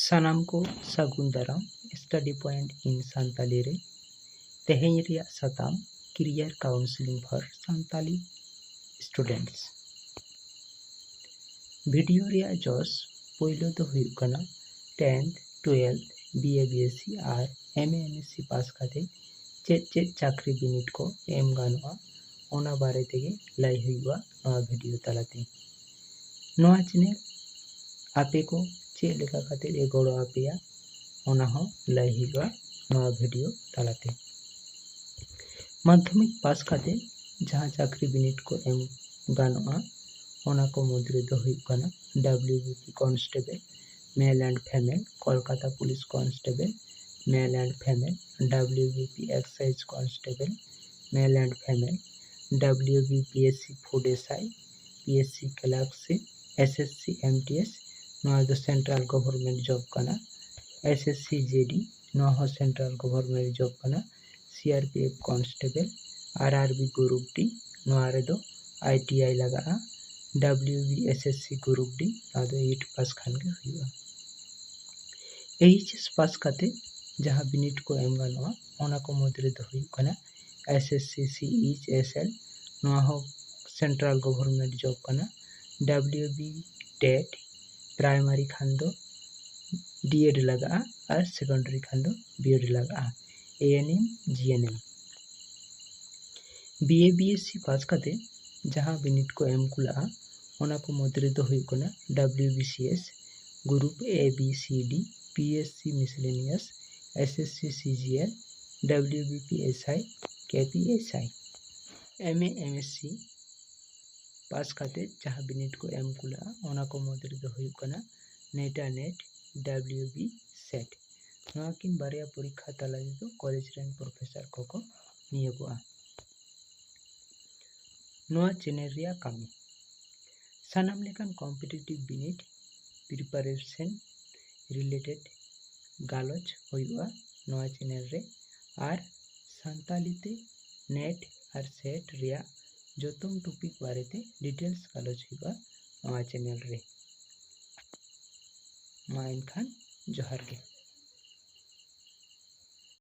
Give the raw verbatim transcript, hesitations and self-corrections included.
ᱥᱟᱱᱟᱢ ᱠᱚ ᱥᱟᱹᱜᱩᱱ ᱫᱟᱨᱟᱢ Study Point in Santali ᱨᱮ᱾ ᱛᱮᱦᱮᱧ ᱨᱮᱭᱟᱜ ᱥᱟᱛᱟᱢ Career Counselling for Santali Students᱾ Video ᱨᱮᱭᱟᱜ ᱡᱚᱥ ᱯᱳᱭᱞᱳ ᱫᱚ ᱦᱩᱭᱩᱜ ᱠᱟᱱᱟ tenth, twelfth, B A B S C R M A M S C ᱯᱟᱥ ᱠᱟᱛᱮ ᱪᱮᱫ ᱪᱮᱫ ᱪᱟᱹᱠᱨᱤ ᱵᱤᱱᱤᱰ ᱠᱚ ᱮᱢ ᱜᱟᱱᱚᱜᱼᱟ, ᱚᱱᱟ ᱵᱟᱨᱮ ᱛᱮᱜᱮ ᱞᱟᱹᱭ ᱦᱩᱭᱩᱜᱼᱟ ᱱᱚᱣᱟ ᱵᱷᱤᱰᱤᱭᱳ ᱛᱟᱞᱟᱛᱮ᱾ ᱱᱚᱣᱟ ᱪᱮᱱᱮᱞ ᱟᱯᱮ ᱠᱚ ᱪᱮᱫ ᱞᱮᱠᱟ ᱠᱟᱛᱮ ᱮ ᱜᱚᱲᱚ ᱟᱯᱮᱭᱟ, ᱚᱱᱟ ᱦᱚᱸ ᱞᱟᱹᱭ ᱦᱩᱭᱩᱜᱼᱟ ᱱᱚᱣᱟ ᱵᱷᱤᱰᱤᱭᱳ ᱛᱟᱞᱟᱛᱮ᱾ ᱢᱟᱫᱽᱫᱷᱚᱢᱤᱠ ᱯᱟᱥ ᱠᱟᱛᱮ ᱡᱟᱦᱟᱸ ᱪᱟᱹᱠᱨᱤ ᱵᱤᱱᱤᱰ ᱠᱚ ᱮᱢ ᱜᱟᱱᱚᱜᱼᱟ, ᱚᱱᱟ ᱠᱚ ᱢᱩᱫᱽ ᱨᱮᱫᱚ ᱦᱩᱭᱩᱜ ᱠᱟᱱᱟ W B P constable, male and female, Kolkata police constable, male and female, W B P excise constable, male and female, W B P S C food S I, P S C clerkship, S S C M T S, ᱱᱚᱣᱟ ᱫᱚ central government job ᱠᱟᱱᱟ᱾ S S C J D, ᱱᱚᱣᱟ ᱦᱚᱸ central government job ᱠᱟᱱᱟ᱾ C R P F constable, R R B group D, ᱱᱚᱣᱟ ᱨᱮᱫᱚ I T I ᱞᱟᱜᱟᱜᱼᱟ᱾ W B S S C group D, ᱱᱚᱣᱟ ᱫᱚ eight ᱯᱟᱥ ᱠᱷᱟᱱ ᱜᱮ ᱦᱩᱭᱩᱜᱼᱟ᱾ H S ᱯᱟᱥ ᱠᱟᱛᱮ ᱡᱟᱦᱟᱸ ᱵᱤᱱᱤᱰ ᱠᱚ ᱮᱢ ᱜᱟᱱᱚᱜᱼᱟ, ᱚᱱᱟ ᱠᱚ ᱢᱩᱫᱽ ᱨᱮᱫᱚ ᱦᱩᱭᱩᱜ ᱠᱟᱱᱟ S S C C H S L, ᱱᱚᱣᱟ ᱦᱚᱸ central government job ᱠᱟᱱᱟ᱾ W B TET, primary ᱠᱷᱟᱱ ᱫᱚ D Ed ᱞᱟᱜᱟᱜᱼᱟ ᱟᱨ secondary ᱠᱷᱟᱱ ᱫᱚ B Ed ᱞᱟᱜᱟᱜᱼᱟ᱾ A N M, G N M, B A B S C ᱯᱟᱥ ᱠᱟᱛᱮ ᱡᱟᱦᱟᱸ ᱵᱤᱱᱤᱰ ᱠᱚ ᱮᱢ ᱠᱩᱞᱟᱜᱼᱟ, ᱚᱱᱟ ᱠᱚ ᱢᱩᱫᱽ ᱨᱮᱫᱚ ᱦᱩᱭᱩᱜ ᱠᱟᱱᱟ W B C S, group A B C D, P S C miscellaneous, S S C C G L, W B P S I, K P S I, M A M S C ᱯᱟᱥ ᱠᱟᱛᱮ ᱡᱟᱦᱟᱸ ᱵᱤᱱᱤᱰ ᱠᱚ ᱮᱢ ᱠᱩᱞᱟᱜᱼᱟ, ᱚᱱᱟ ᱠᱚ ᱢᱩᱫᱽ ᱨᱮᱫᱚ ᱦᱩᱭᱩᱜ ᱠᱟᱱᱟ NET ᱟᱨ NET, W B set᱾ ᱱᱚᱣᱟ ᱠᱤᱱ ᱵᱟᱨᱭᱟ ᱯᱚᱨᱤᱠᱠᱷᱟ ᱛᱟᱞᱟ ᱛᱮᱫᱚ ᱠᱚᱞᱮᱡᱽ ᱨᱮᱱ ᱯᱨᱚᱯᱷᱮᱥᱚᱨ ᱠᱚᱠᱚ ᱱᱤᱭᱳᱜᱚᱜᱼᱟ᱾ ᱱᱚᱣᱟ ᱪᱮᱱᱮᱞ ᱨᱮᱭᱟᱜ ᱠᱟᱹᱢᱤ᱾ ᱥᱟᱱᱟᱢ ᱞᱮᱠᱟᱱ competitive ᱵᱤᱱᱤᱰ preparation related ᱜᱟᱞᱚᱪ ᱦᱩᱭᱩᱜᱼᱟ ᱱᱚᱣᱟ ᱪᱮᱱᱮᱞ ᱨᱮ, ᱟᱨ ᱥᱟᱱᱛᱟᱞᱤ ᱛᱮ NET ᱟᱨ set ᱨᱮᱭᱟᱜ ᱡᱚᱛᱚᱢ topic ᱵᱟᱨᱮᱛᱮ details ᱜᱟᱞᱚᱪ ᱦᱩᱭᱩᱜᱼᱟ ᱱᱚᱣᱟ ᱪᱮᱱᱮᱞ ᱨᱮ᱾ ᱢᱟ ᱮᱱᱠᱷᱟᱱ ᱡᱚᱦᱟᱨ ᱜᱮ᱾